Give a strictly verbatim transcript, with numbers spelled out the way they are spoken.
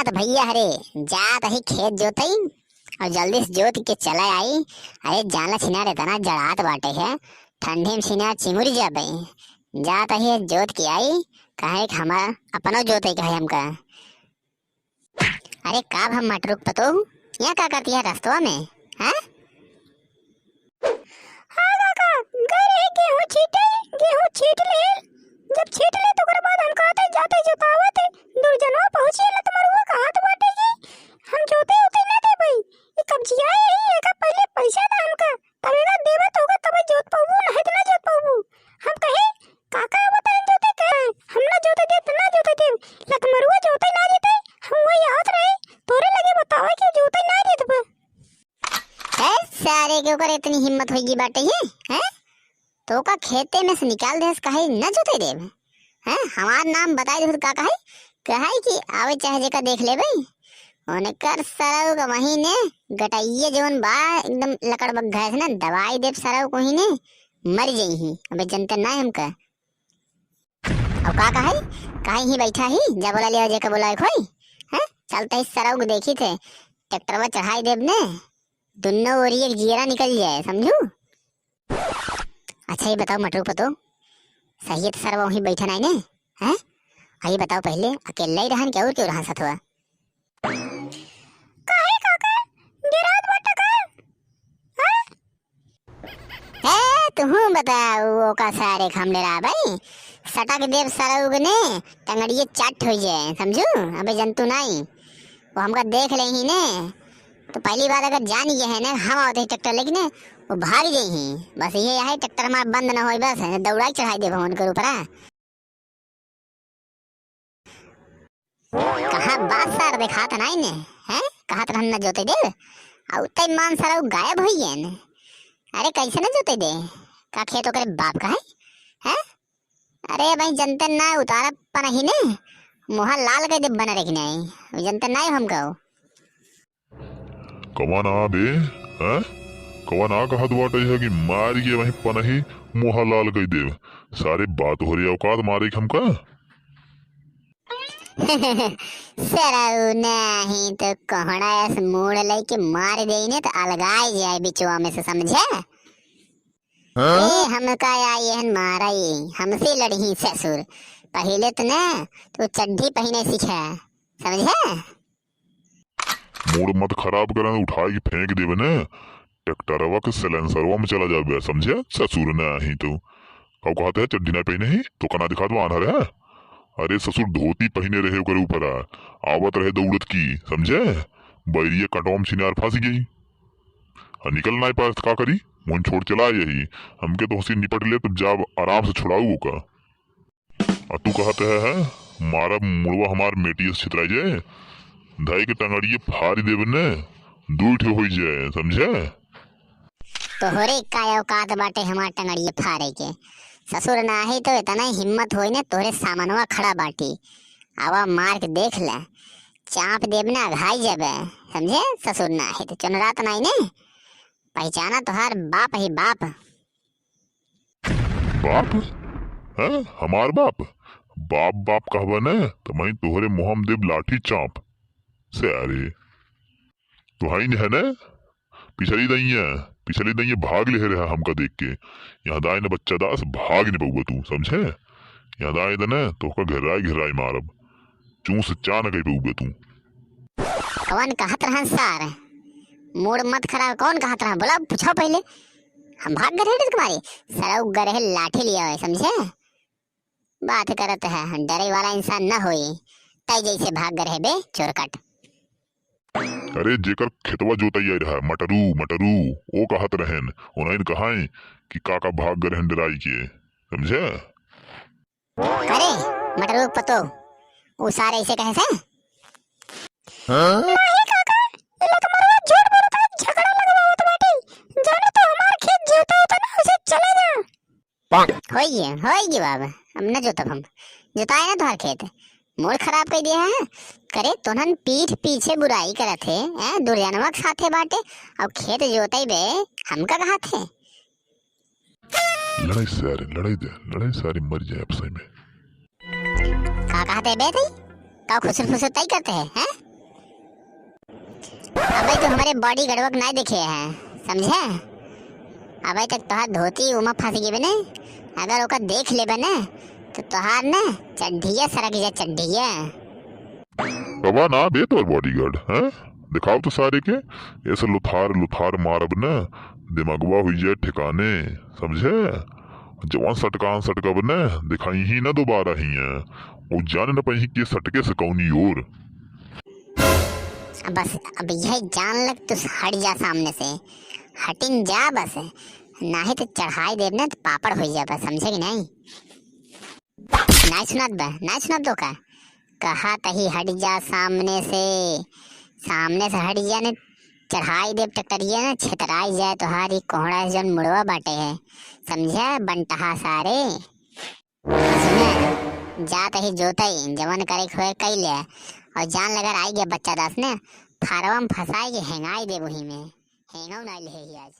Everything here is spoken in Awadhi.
तो भैया हरे, जात ही खेत जोतई और जल्दी से जोत के चला आई। अरे जाना छिनार, इतना जड़ात बाटे है, ठंडी में छिनार चिमुरी जाबे। जात ही जोत के आई, काहे कि हमार अपनो जोते के है हमका। अरे का भा मटरुक पतोहू, यहाँ का करती है रस्तवा में, हैं? हाँ काका, गए रहे गेहूं छीटे, गेहूं छीट ले। जब छीट ले तो ओकरे बाद हम कहते जाते जोतावत, दुर्जनवा पहुँची लतमरुआ कहत बाटे कि हम जोते उते ना देबई, ई कब्जिया यही एका पहले पैसा दा हमका, तबे ना देबा तो ओकर तबे जोत पाबू, नहीं तो ना जोत पाबू। हम कहे काका बताइन जोते के, हम ना जोते देब तो ना जोते देब, लतमरुआ जोते ना देते, हम वही आवत रहे तोरे लगे बतावे कि जोते ना देत बा। ए, सारे के ओकर इतनी हिम्मत होइगी बाटे ही, हैं? तो का खेते में से निकाल देस, कहे न जोते देब, हैं? हमार नाम बताई देबे तो का कहे? कहे कि आवे चाहे जेका देख लेबे। उनकर सरऊ का वहीं ने गटइये जौन बा, एकदम लकड़ बग्घा है ना, दबाई देब सरऊ को ही ने, मर जइही। अबे जनते ना हमका। अब का कहे? कहे ही बैठा ही, जा बोला लिया जेका बोला एक होई। हैं? चलते ही सरऊ को देखी थे, ट्रैक्टरवा चढ़ाई देब ने, दुन्नो ओरी एक जियरा निकल जाए, समझू? अच्छा, ये बताओ मटरू पतो, सही है तो सरवा वहीं बैठा नहीं ने, हैं? आ, ये बताओ पहले, अकेला ही रहन कि और केहू रहन सथवा? काहे काका, डेरात बाटा का? हैं? ए, तुहूँ बताओ, ओका सारे के हम डेराबई? सटक देब सरऊ के ने, टंगड़िए चट हो जाए, समझू? अबे जनतू नहीं, वो हमका देख ले ही ने, तो पहली बात अगर जान गए है ना, हम आवत ही ट्रैक्टर लेके ने, वो भाग जाई ही। बस ये है, ट्रैक्टर हमार बंद ना होई बस, दौड़ाई चढ़ाई देब हम उनके ऊपर। कहाँ बात सार देखात नाई ने, हैं? कहत रहन न जोते देब, आ उतई मान सरऊ गायब होई गए ने। अरे कैसे न जोते दे? का खेत ओकरे बाप का है? हैं? अरे भाई जनते ना उतारा पनही ने, मुहा लाल कर दे बना रखने आई, जनते ना हम कहो। कवन आ बे, हैं? कवन आ कहत बाटे है कि मार के वहीं पनही मुहा लाल कई देव। सारे बात हो रही औकात मारे के हमका। सरऊ नहीं तो कोहड़ा ऐस मूड़ लेके मार देई ने तो अलगाई जाए बिचवा में से, समझे? हाँ? ए, हमका आई एहन मारई, हमसे लड़ही ससुर। पहिले त न तू चड्ढी पहिने सीखे, समझे? मूड मत खराब करन, उठाई के फेंक देबे न। ट्रैक्टरवा के सलेंसरवा में चला जाबे, समझे? ससुर न आही तू। कब कहत है चड्ढी ना पहिने ही, तो कना दिखात बा आन्हर है? अरे ससुर धोती पहिने रहे ओकरे ऊपर आ, आवत रहे दौड़त की, समझे? बैरिये कटवा में छिनार फंस गई। आ निकल नाई पाए त का करी? मुन छोड़ चला यही। हमके तो हंसी निपट ले तब जाब आराम से छुड़ाऊ ओका। आ तू कहत है, है? मारा मुड़वा हमार मेटी से छितराई जाए। धाई के टंगड़िए फारी देबे ने, दुई ठे होई जाए, समझे? तोहरे का औकात बाटे हमार टंगड़िए फारे के? ससुर नाही तो इतना ही हिम्मत होई ने तोहरे सामनवा खड़ा बाटी। आवा मार के देख ले, चाप देब ना अघाई जाबे, समझे? ससुर नाही तो चुनरात नाही ने, पहचाना तोहार बाप ही बाप। बाप? हैं? हमार बाप? बाप बाप कहबे न, त मैं तोहरे मुँह में देब लाठी चाप। से अरे, तोहाइन है न? पिछली दइया, पिछली दइया भाग ले रहा हमका देख के। यहाँ दाए न बच्चा दास, भाग न पउबे तू, समझे? यहाँ दाए दे न, तोहका घेराई घेराई मारब। चूस चान कई पउबे तू। कौन कहत रहन सार? मूड मत खराब, कौन कहत रहन? बोला, पूछो पहले। हम भाग गए रहे तुम्हारे? सरऊ गरहे लाठी लिया है, समझे? बात करत है, डरे वाला इंसान न होई। तै जैसे भाग गए रहे बे, चोरकट। अरे, जेकर खेतवा जोतई आई रहा, मटरू, मटरू, वो कहत रहन, उन्हइन कहाई कि काका भाग गए रहन डराई के, समझे? अरे, मटरू पतो, उ सारे ऐसे कहे से? हाँ? नहीं काका, ये लतमरवा झूठ बोलत है, झगड़ा लगवावत बाटे। जाने तो हमार खेत जोता होता ना, उसे चले जा। होई गे, होई गे बाबा, अब न जोतब हम। जोताए ना तोहार खेत, मूड खराब कर दिया है। करे तोहन पीठ पीछे बुराई करत है, हैं? दुर्जनवा के साथे बाटे, अब खेत जोतई बे, हमका कहत है। लड़ाई सारे, लड़ाई दे, लड़ाई सारे मर जाए आपस में। का कहत है बे तई? का खुसुर फुसुर तई करते हैं, हैं? अबे तू हमरे बॉडीगार्डवा के नाहीं देखे है, समझे? अबे तक तोहार धोती उमा फंस गई बने, अगर ओका देख लेबे ने तो तोहार ने चड्ढिया सरक जाए, चड्ढिया। कवा ना बे तोर बॉडीगार्ड, हैं? दिखाओ तो सारे के, ऐसे लुथार लुथार मारब न, दिमागवा हुई जाए ठिकाने, समझे? जवान सटकान सटकब न, दिखाई ही न दोबारा ही है, और जान न पाई के सटके से कौनी ओर। अब बस, अब यह जान लग, तू हट जा सामने से, हटिन जा बस, नाहीं तो चढ़ाई देब ना तो पापड़ हो जा बस, समझे कि नाहीं? नाहीं सुनात बा, नाहीं सुनात बा का? कहा तही हट जा सामने से, सामने से हट जा ने, चढ़ाई देब ट्रैक्टरिया ने, छितराई जाए तोहारी कोहड़ा से जौन मुड़वा बाटे है, समझे बंटहा सारे? सुने, जा तही जोतई, जवन करे के होए कई ले, और जान लगर आई गया बच्चा दास ने, फारवा में फंसाई के हेंगाई देब वही में, हेंगाऊ ना ले ही आज।